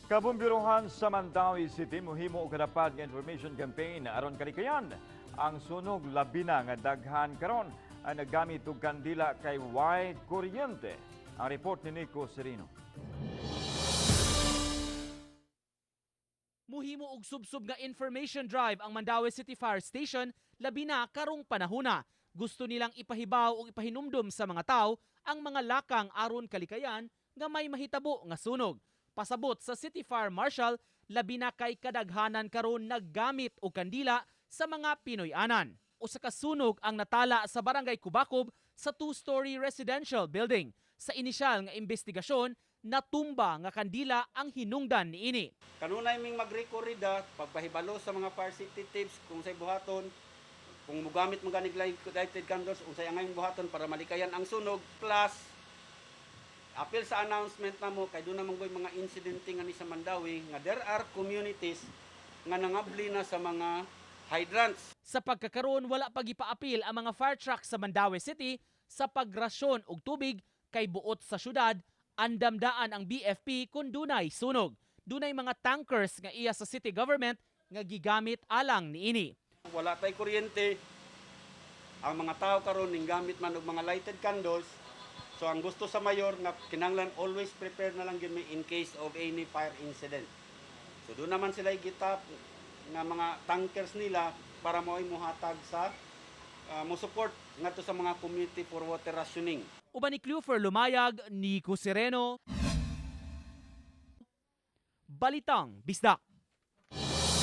Kabombirohan sa Mandaue City muhimo og kadapad nga information campaign aron kalikayan ang sunog, labi na nga daghan karon ang naggamit og kandila kay way kuryente. Ang report ni Nico Serino. Muhimo og subsob nga information drive ang Mandaue City Fire Station, labi na karong panahona. Gusto nilang ipahibaw o ipahinumdum sa mga tao ang mga lakang aron kalikayan nga may mahitabo nga sunog. Pasabot sa City Fire Marshal, labi na kay kadaghanan karon naggamit og kandila sa mga Pinoy-anan. Usa ka sunog ang natala sa Barangay Kubakob sa two-story residential building. Sa inisyal nga investigasyon, natumba nga kandila ang hinungdan niini. Kanunay ming magrekorida pagpahibalo sa mga fire safety tips kung say buhaton, kung mugamit mo ganig lighted candles, unsay angayong buhaton para malikayan ang sunog, plus apil sa announcement namo kay duna man goy mga insidente nga ni sa Mandaue nga there are communities nga nangabli na sa mga hydrants. Sa pagkakaroon, wala pagipaapil ang mga fire truck sa Mandaue City sa pagrasyon og tubig kay buot sa syudad, andamdaan ang BFP kung dunay sunog. Dunay mga tankers nga iya sa city government nga gigamit alang niini. Wala tay kuryente. Ang mga tao karon ning gamit man og mga lighted candles. So ang gusto sa mayor nga kinahanglan always prepare na lang gyud mi in case of any fire incident. So duna man sila gitap nga mga tankers nila para mao'y muhatag sa mo support ngadto sa mga community for water rationing. Uban ni Clufer Lumayag, Nico Sereno. Balitang Bisdak.